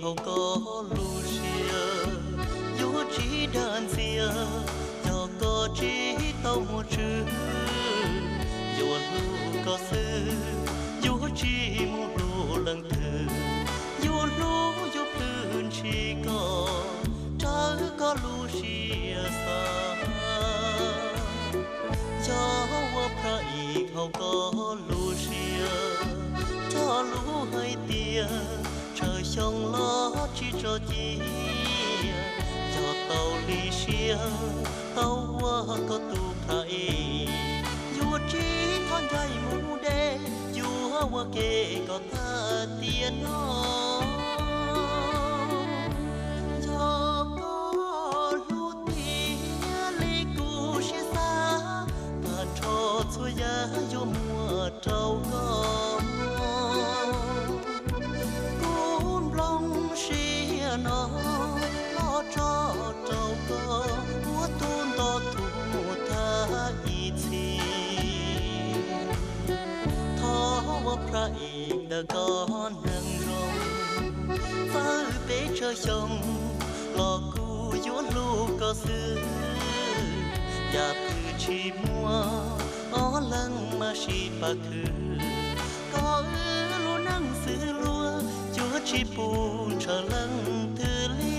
hauv koj lub siab, yuav tsis dag ntxias, yog koj tsis tau muaj tswv, yuav hlub koj xwb, yuav tsis mus hlub leej twg, yuav hlub yuav plhws ntshis koj, raws koj lub siab xav. Yog ua phaj ib hauv koj lub siab, rov lus hais tias tsawg xyoo los tsis tso cia. Yog tau li siab tau ua koj tus phaj ib, yuav tsis thov ncaim mus deb, yuav ua ke koj tag tiam no. Yog koj hlub tiag li kuv siab xav, tag nrho txhua yam yuav muab rau koj. Kuv nplooj siab no los tso rau koj, ua tus nto tus mus tag ib txhis. Thov ua phaj ib ntawm koj neeg zoo, txawm peb tsawg xyoo los kuv yuav hlub koj xwb. Yam twg tsis muaj, ob leeg mam sib pab khwv, kom wb lub neej xwb luag, yuav tsis pub ntshaw leej twg li.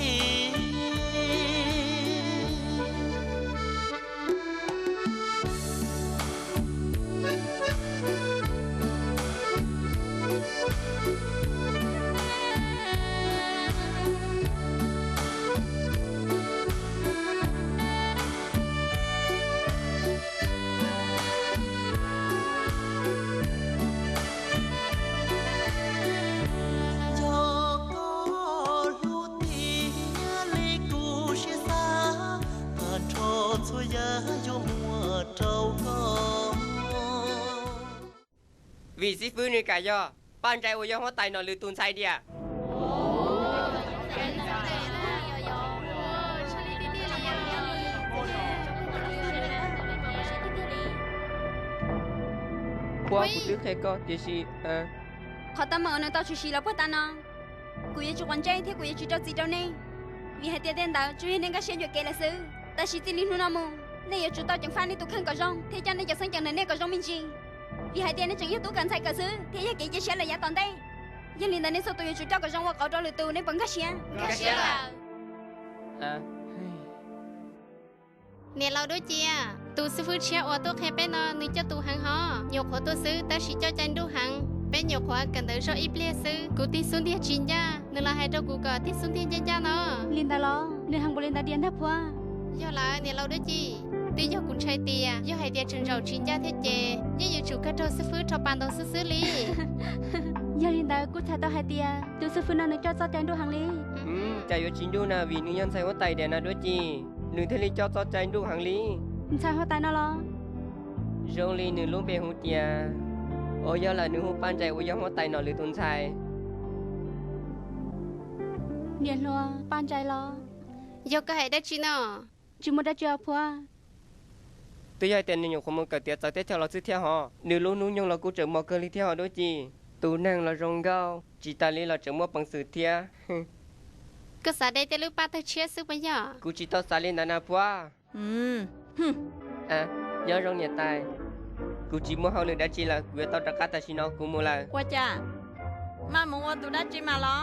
Yog koj hlub tiag li kuv siab xav, tag nrho txhua yam yuav muab rau koj. Vim xib fwb nws kam yog Paj Ntsais uas yog huab tais nom lwm tus ntxhais diam. Puab, kuv twb qhia koj tiam sis, qhov teeb meem uas nws tau tshwm sim los puag ta no, kuv yuav tsis quav ntsej thiab kuv yuav tsis rau txim rau nej, vim hais tias tej ntawd tsuas yog nej nkag siab ncua kev lawm xwb. Tab sis txij li hnub no mus, nej yuav tsum tau ceev faj nej tus kheej kom zoo thiab coj nej cov xeeb ceem ntawm nej kom zoo me ntsis, vim hais tias nej tseem yog tub kawm ntxhais kawm xwb thiab yog kev cia siab lawm yav tom ntej. Yog li ntawd nej txhua tus yuav tsum coj kom zoo ua qauv rau lwm tus, nej puas nkag siab? Nkag siab lawm. Niam laus Duab Ci, tus xib fwb tshiab uas tuaj qhia peb no nws coj tus heev hos, nyuam qhuav tuaj xwb tab sis coj cai nruj heev. Peb nyuam qhuav kawm ntawv zoj ib pliag xwb, kuv tij xub ntiag tsis ncaj, nws los hais rau kuv kom tij xub ntiag ncaj ncaj no. Li ntawd los nws heev npaum li ntawd diam ntag puab? Yog lawm niam laus Duab Ci, twb yog kuv ntshai tias yog hais tias tseem zaum tsis ncaj thiab ces yeej yuav tsum kawg raug xib fwb rho pas ntau xwb xwb li. Yog li ntawd kuj txhais tau hais tias tus xib fwb no nws coj txoj cai nruj heev li. Cas yuav tsis nruj na, vim nws yog ntxhais huab tais diam na Duab Ci, nws thiaj li coj txoj cai nruj heev li. Ntxhais huab tais no los? Zoo li nws lub npe hu tias, o yog lawm, nws hu Paj Ntsais uas yog huab tais nom lwm tus ntxhais. Niam hluas, Paj Ntsais los? Yog koj hais dab tsi no? Tsis muaj dab tsi os puab. Twb yog hais tias nws nyuam qhuav mus kawm tiav txawv teb chaws los xwb thiab hos. Nws lub hnub nyoog los kuj tseem mos kawg li thiab hos Duab Ci. Tus neeg los zoo nkauj, tsis tas li los tseem muaj peev xwm thiab. Koj xav de tej lub paj tawg tshiab xwb puas yog? Kuv tsis tau xav li ntawd na puab. Nyob zoo niam tais, kuv tsis muaj hauj lwm dab tsi lawm, kuv yuav tau rov qab tam sim no, kuv mus lawm. Ua cas, maj mus ua tus dab tsi mas los?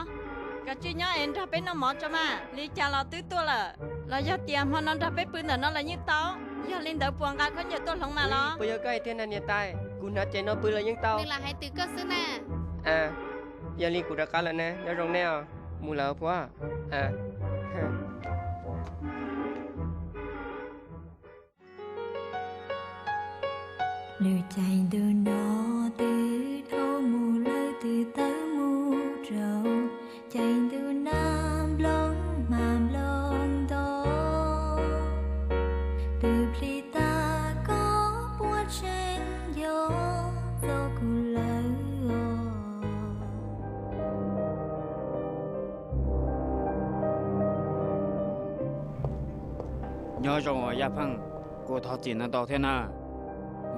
Kav tsij nyob es nrog peb noj mov tso mas, li cas los twb tuaj lawm. Los yog tias hmo no nrog peb pw ntawm no los yeej tau. Yog li ntawd puas nqa khaub ncaws tuaj hloov mas los? Puas yog koj hais thiab na niam tais, kuv hnav ces no pw los yeej tau. Nws lam hais twm koj xwb na. Yog li kuv rov qab lawm ne, nyob zoo nej os. Mus lawm puab. Lwm caij ntuj no twb dhau mus lawm, twb tawm mus rau caij ntuj na, nplooj hma nplooj nto, twb plig tas koj puas tseem nco txog kuv lawm os? Nyob zoo os Yaj Pheej, kuv thov txim ntau ntau thiab na.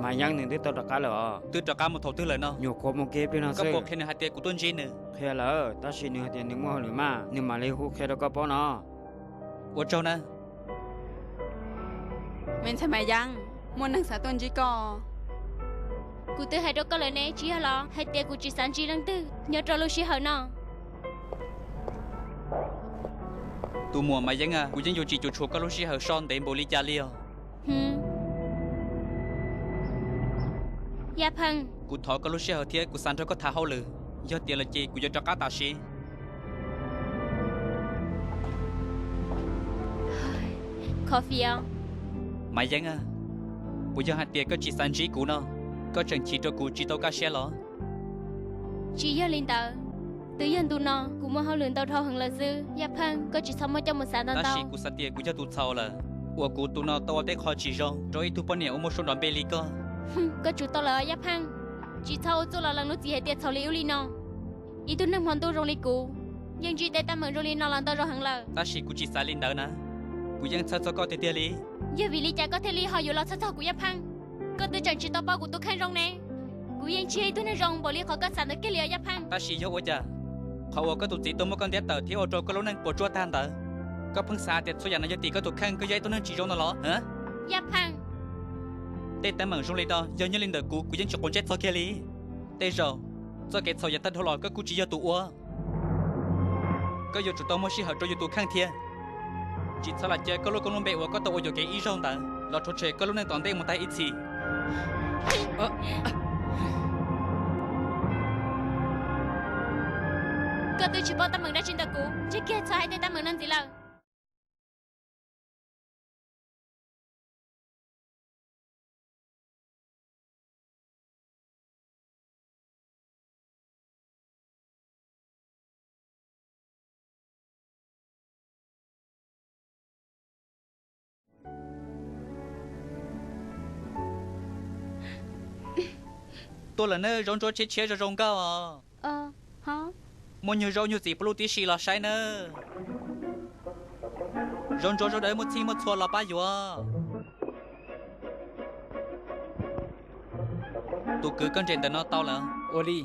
Mas Yeeb nws twb tau rov qab lawm os. Twb rov qab mus thaum twg lawm no? Nyuam qhuav mus kiag pliag no xwb. Koj puas qhia nws hais tias kuv tuaj ntsib nws? Qhia lawm, tab sis nws hais tias nws muaj hauj lwm mas, nws mam li hu qhia rau koj paub no. Ua tsaug na. Me ntxhais Mas Yeeb, muaj neeg xav tuaj ntsib koj. Kuv twb hais rau koj lawm ne, tsis yog los hais tias kuv tsis xav ntsib leej twg nyob rau lub sij hawm no. Tus muam Mas Yeeb a, kuv yeej yuav tsis cuam tshuam koj lub sij hawm so ntev npaum li cas li os. Yaj Pheej, kuv thov koj lub sij hawm thiab kuv xav nrog koj tham hauj lwm. Yog tias lawm ces kuv yuav rov qab tam sim. Kho fias. Mas Yeeb a, puas yog hais tias koj tsis xav ntsib kuv no, koj tseem chim rau kuv tsis tau kaj siab los? Tsis yog li ntawd, twb yog ntu no kuv muaj hauj lwm ntau dhau heev lawm xwb. Yaj Pheej, koj tsis txhob muab coj mus xav ntau ntau. Tab sis kuv xav tias kuv yog tus txhaum lawm, uas kuv tus no tau ua tej qho tsis zoo rau ib tug poj niam uas muaj suab nrov npe li koj. Koj tsum tau lawm Yaj Pheej, tsis txhob ua txuj los lees lub txim hais tias txhaum li ub li no. Ib tug neeg hmo ntuj zoo li kuv, yeej ntsib tej teeb meem zoo li no los ntau zaus heev lawm. Tab sis kuv tsis xav li ntawd na, kuv yeej txhawj txog koj tiag tiag li. Yog vim li cas koj thiaj li ho yuav los txhawj txog kuv Yaj Pheej? Koj twb tseem tsis tau paub kuv tus kheej zoo ne. Kuv yeej tsis yog ib tug neeg zoo npaum li qhov koj xav ntawd kiag li os Yaj Pheej. Tab sis yog ua cas, qhov uas koj tus txiv tuaj muab koj ntiab tawm thiab ua rau koj lub neej puas tsuaj tag ntawd, koj pheej xav hais tias txhua yam no yog tim koj tus kheej, koj yog ib tug neeg tsis zoo no los? Yaj Pheej, tej teeb meem zoo li no yog nyob li ntawm kuv, kuv yeej tsis quav ntsej txog kiag li. Tej zaum txoj kev txhaum yav tag dhau los koj kuj tsis yog tus ua. Koj yuav tsum tau muaj sij hawm rau yus tus kheej thiab. Tsis txhob lam caw koj lub koob lub npe uas koj tau ua yuam kev ib zaug ntawd los rhuav tshem koj lub neej tom ntej mus tag ib txhis. Koj twb tsis paub teeb meem dab tsi ntawm kuv, tseg kiag txhob hais tej teeb meem no ntxiv lawm. Tuaj lawm nawb, zaub ntsuab tshiab tshiab zoo zoo nkauj os. Muaj nyuag zaub nyuag txiv puv luj tib si los saib nawb. Zaub ntsuab zaub dawb muaj txhij muaj txhua los pab yuav. Tus kwv, koj nres ntawm no tau lawm. Ua li.